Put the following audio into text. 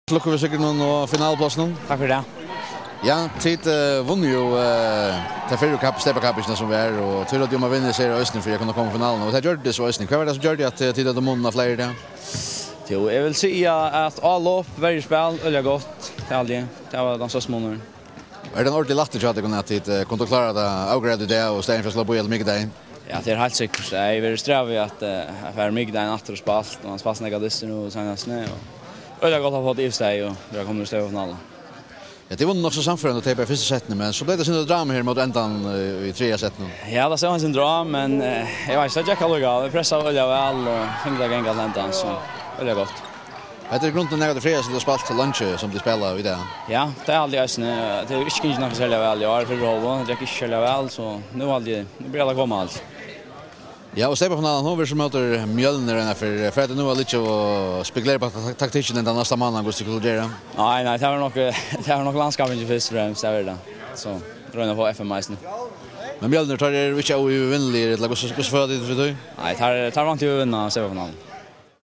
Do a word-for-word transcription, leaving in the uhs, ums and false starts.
Til lukku við sigrinum og finalupplássinum. Takk fyri tað. Ja, tit, eh, vunnu jú, eh, ta fyrru kapp-, steypakappingina sum var, og tit høvdu um at vinna seg eisini fyri at kunna koma í finaluna. Og tað gjørdu tit so eisini. Hvat var tað sum gjørdi at, eh, tit høvdu munin á fleiri í dag? Jú, eg vil siga at álop, verjuspæl, øgiliga gott. Tað haldi eg. Tað var tann størsti munurin. Er tað ein ordiligur lætti hjá tykkum at tit, eh, kundu klára tað avgreitt í dag og staðin fyri at sleppa í mikudagin? Ja, tað er heilt sikkurt. Eg vil streva við at, eh, at fara mikudagin aftur og spælt, og hann spælt nakrar dystir nú seinast, og øgiliga gott at fáa tað yvirstaðið og vera komin í steypafinalu. Ja, tit vunnu nokk so sannførandi og tapaðu fyrsta settinum, men so bleiv tað eitt sindur drama her móti endan, eh, í triðja settinum. Ja, tað stóð eitt sindur á, men, eh, eg veit ikki, tað gekk allíkavæl. Vit pressaðu øgiliga væl og fingu tað at ganga til endan, so øgiliga gott. Hetta er í grundini nakað av tí frægasta, tit hava spælt so leingi, sum tit spæla í dag. Ja, tað er tað eisini. Tað er ikki gingið nakað serliga væl í ár, fyrra hálvleikin. Tað gekk ikki serliga væl, so nú haldi eg, nú byrjar tað at koma alt. Ja, og steypafinalan, hon verður so móti Mjølnir einaferð. Fara tit nú at liggja og spekulera upp á tak-, taktikkin henda næsta mánaðin, hvussu tit skulu gera? Nei, nei, tað verður nokk, tað verður nokk landskappingin fyrst og fremst, tað verður tað. So, royna at fáa F M eisini. Men Mjølnir, teir eru ikki óyvirvinniligir, ella hvussu, hvussu føla tit fyri tí? Nei, teir, teir vænta jú at vinna steypafinalan.